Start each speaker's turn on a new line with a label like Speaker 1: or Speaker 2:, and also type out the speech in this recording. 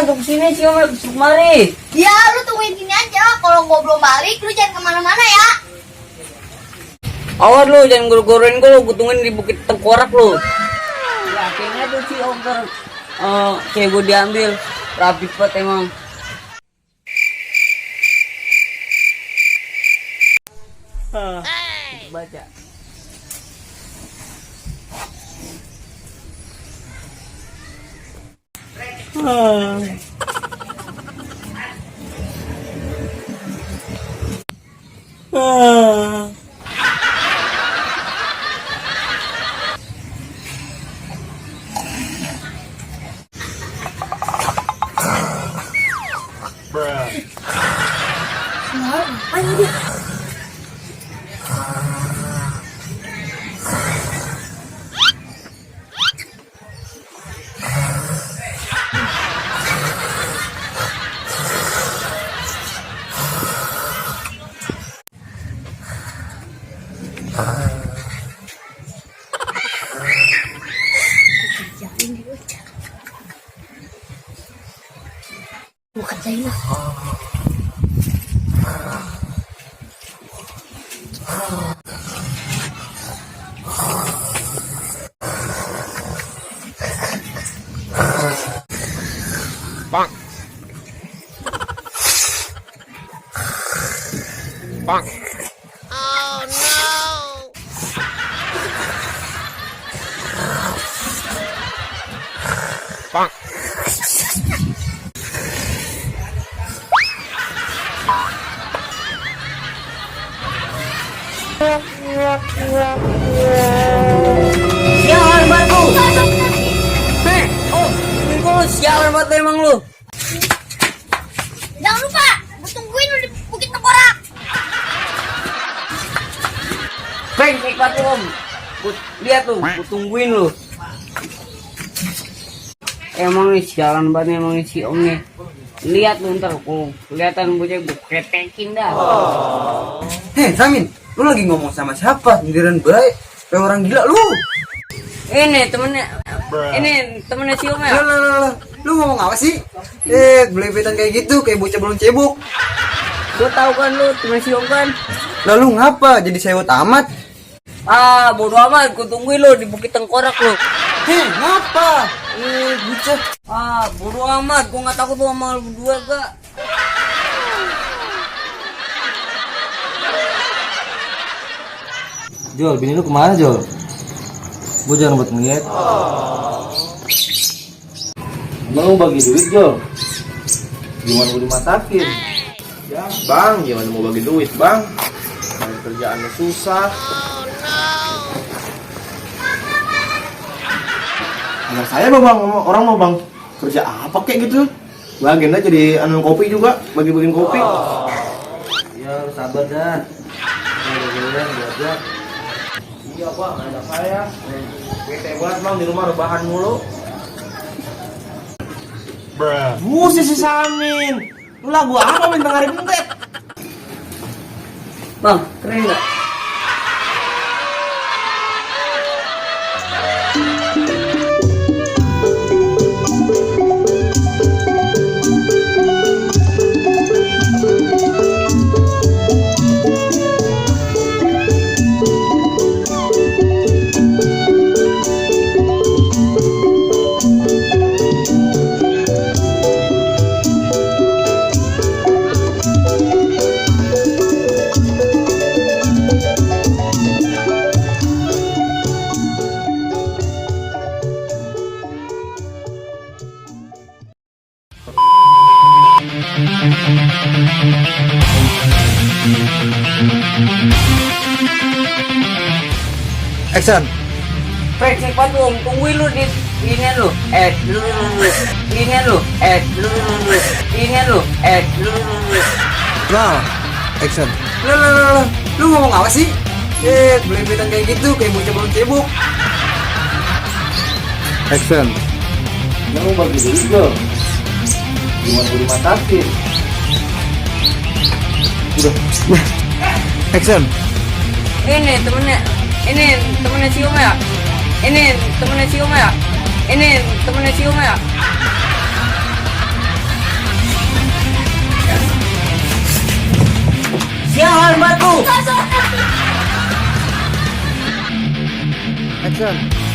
Speaker 1: tuh kesini si Om, kemari.
Speaker 2: Ya lu tungguin sini aja. Kalau gua belum balik lu jangan kemana-mana ya.
Speaker 1: Awas lu, jangan gor-gorin gua lu, gua tungguin di Bukit Tengkorak lu. Ya akhirnya tuh si Om kayak gua diambil. Rapi banget emang. Baca.
Speaker 2: Gua kerjain lah.
Speaker 3: Bang. Bang. Oh no. Bang.
Speaker 1: Sialan banget lu. Ini lu sialan banget emang lu.
Speaker 2: Jangan lupa, gua tungguin lu di Bukit Tengkorak.
Speaker 1: Brengsek banget Om. Lihat tuh, gua tungguin lu. Emang nih sialan banget emang nih si Om nih. Lihat lu ntar kelihatan bocah gue ketekin dah.
Speaker 4: Hei Samin, lu lagi ngomong sama siapa? Sendirian baik, kayak orang gila lu.
Speaker 1: Ini temennya si Om ya.
Speaker 4: Lah, lu ngomong apa sih? Belebetan kayak gitu, kayak bocah belum cebok.
Speaker 1: Gue tahu kan lu temen si Om kan.
Speaker 4: Lalu ngapa jadi sewot amat?
Speaker 1: Ah bodo amat, gue tungguin lu di Bukit Tengkorak lu.
Speaker 4: Hei, ngapa? Bocah.
Speaker 1: Ah bodo amat, gue nggak takut lu sama lu berdua gak.
Speaker 5: Jol, bini lu kemana Jol? Gue jangan buat ngeliat. Emang lu bagi duit Jol? Gimana gue dimatakin?
Speaker 3: Ya, Bang, gimana mau bagi duit, Bang? Kerjaannya susah. Anak saya bang, orang mau bang kerja apa kayak gitu? Bagian aja jadi anu kopi juga, bagi-bagiin kopi.
Speaker 5: Ya lu sabar dah. Udah belajar.
Speaker 3: Iya bang, anak saya. Bete banget bang, di rumah rebahan mulu. Si Samin. Lu lagu apa main dengerin bentet?
Speaker 1: Bang, keren nggak?
Speaker 4: Action.
Speaker 1: Brengsek banget lu, tungguin lu di ini lu. Lu. Ini lu. Lu. Ini lu. Lu.
Speaker 4: Nah, action. Lu ngomong apa sih? Belebetan kayak gitu, kayak bocah belum cebok. Action.
Speaker 5: Emang lu bagi duit Jol? Gimana gue dimatakin?
Speaker 4: Udah. Action.
Speaker 1: Ini temennya si Om ya. Ini temennya si Om ya. Sialan batu.
Speaker 4: Action.